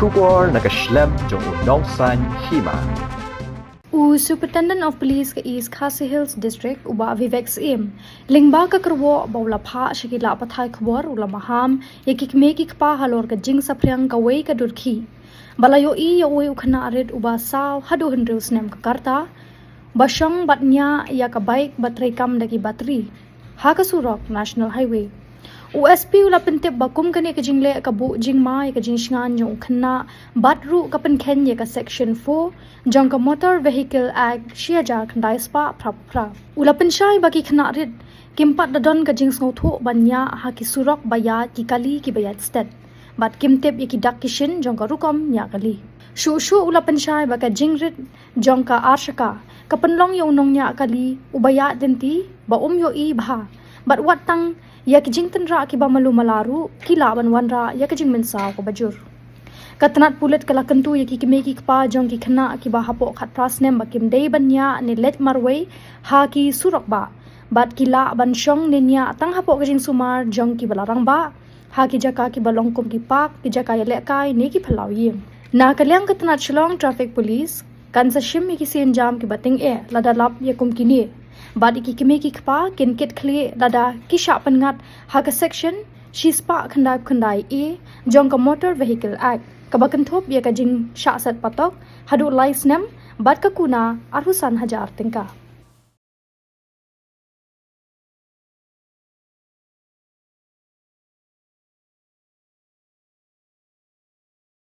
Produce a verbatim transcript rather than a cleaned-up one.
Khubor na ka shlem jong u Nongsaiñ Hima. U Superintendent of Police ka East Khasi Hills District, u Bah Vivek Syiem, lyngba ka kyrwoh ba u la phah sha ki lad pathai khubor, u la maham ïa ki kmie ki kpa halor ka jingsaphriang kawei ka dur khih ba la ïohi ïa uwei u khynnah rit uba saw haduh hynriew snem ka rta, ba shong bad ñiah ïa ka bike ba treikam da ki batri ha ka surok National Highway. U S P u la pyntip ba kum kane ka jingleh ka buh jingma ïa ka jingshngaiñ jong u khynnah bad ruh ka pynkheiñ ïa ka Section four jong ka Motor Vehicle Act shi hajar khyndai spah phra phra. U la pynshai ba ki khynnah rit kim pat da don ka jingsngewthuh ban ñiah ha ki surok ba ïaid ki kali kiba ïaid stet bad kim tip ïa ki dak ki shin jong ka rukom ñiah kali. Shuh shuh u la pynshai ba ka jingrit jong ka arshaka ka pynlong ïa u nongñiah kali uba ïaid lynti ba um ïohi bha bad wat tang ïa ki jingtynrah kiba malu mala ruh ki lah ban wanrah ïa ka jingmynsaw kaba jur. Ka tnat pulit ka la kyntu ïa ki kmie ki kpa jong ki khynnah kiba hapoh khatphra snem ba kim dei ban ñiah ne leit marwei ha ki surok bah bad ki lah ban shong ne ñiah tang hapoh ka jingsumar jong kiba la rangbah ha ki jaka kiba long kum ki park, ki jaka ïalehkai ne ki phyllaw ïing. Na ka liang ka tnat Shillong Traffic Police kan sa shim ïa ki sienjam kiba tyngeh lada lap ïa kum kine bad ïa ki kmie ki kpa kin kit khlieh lada ki shah pynngat ha ka Section shispah khyndai khyndai A jong ka Motor Vehicle Act kaba kynthup ïa ka jingshah set patok haduh lai snem bad ka kuna arphew san hajar tyngka.